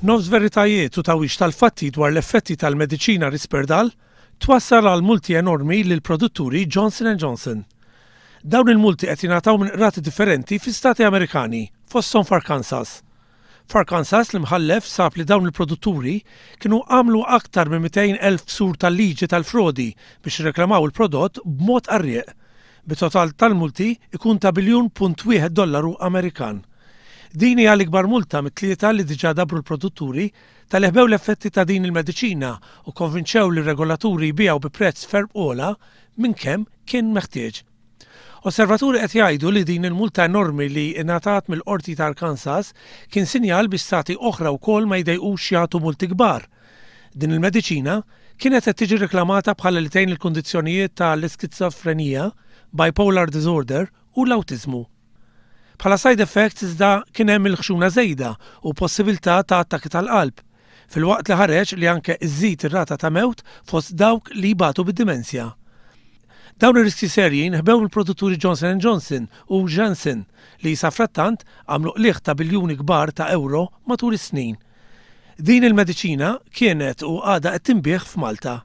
Nofs veritajiet u tgħawwiġ tal-fatti dwar l-effetti tal-mediċina Risperdal twassal għal multi enormi lill-produtturi Johnson and Johnson. Dawn il-multi qed jingħataw minn qrati differenti fi stati Amerikani, fosthom f'Arkansas. F'Arkansas l-imħallef sab li dawn il-produtturi kienu għamlu aktar minn 200,000 ksur tal-liġi tal-frodi biex jirreklamaw il-prodott b'mod qarrieq, bit-total tal-multi jkun ta' biljun punt wieħed dollaru Amerikan. Din hija l-ikbar multa mit-tlieta li diġà dabbru l-produtturi talli ħbew l-effetti ta' din il-mediċina u kkonvinċew lir-regolaturi jbigħu bi prezz ferm ogħla minn kemm kien meħtieġ. Osservaturi qed jgħidu li din il-multa enormi li ingħatat mill-Qorti ta' Arkansas kien sinjal biex stati oħra wkoll ma jdejqux jagħtu multi kbar. Din il-mediċina kienet qed tiġi riklamata bħala li tgħin il-kundizzjonijiet ta' l-iskizofrenija, bipolar disorder u l-awtiżmu. Bħala side effects iżda kien hemm il-ħxuna żejda u possibilità ta' attakki tal-qalb, filwaqt li ħareġ li anke iżżid ir-rata ta' mewt fost dawk li jbatu bid-dimensja. Dawn ir-riskji serji nħbew mill-produtturi Johnson and Johnson u Janssen li safrattant għamlu qligħ ta' biljuni kbar ta' ewro matul is-snin. Din il-mediċina kienet u għadha qed tinbiegħ f'Malta.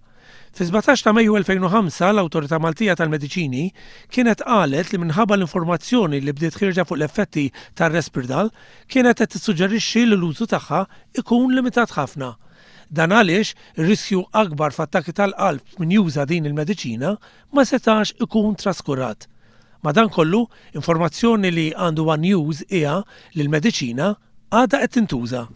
Fis-17 ta' Mejju 2005 l-Awtorità Maltija tal-Mediċini kienet qalet li minħabba l-informazzjoni li bdiet ħierġa fuq l-effetti tar-Risperdal kienet qed tissuġġerixxi li l-użu tagħha jkun limitat ħafna. Dan għaliex ir-riskju akbar f'attakki tal-qalb f'min juża din il-mediċina ma setax ikun traskurat. Madankollu, informazzjoni li għandu one News hija li l-mediċina għadha qed tintuża.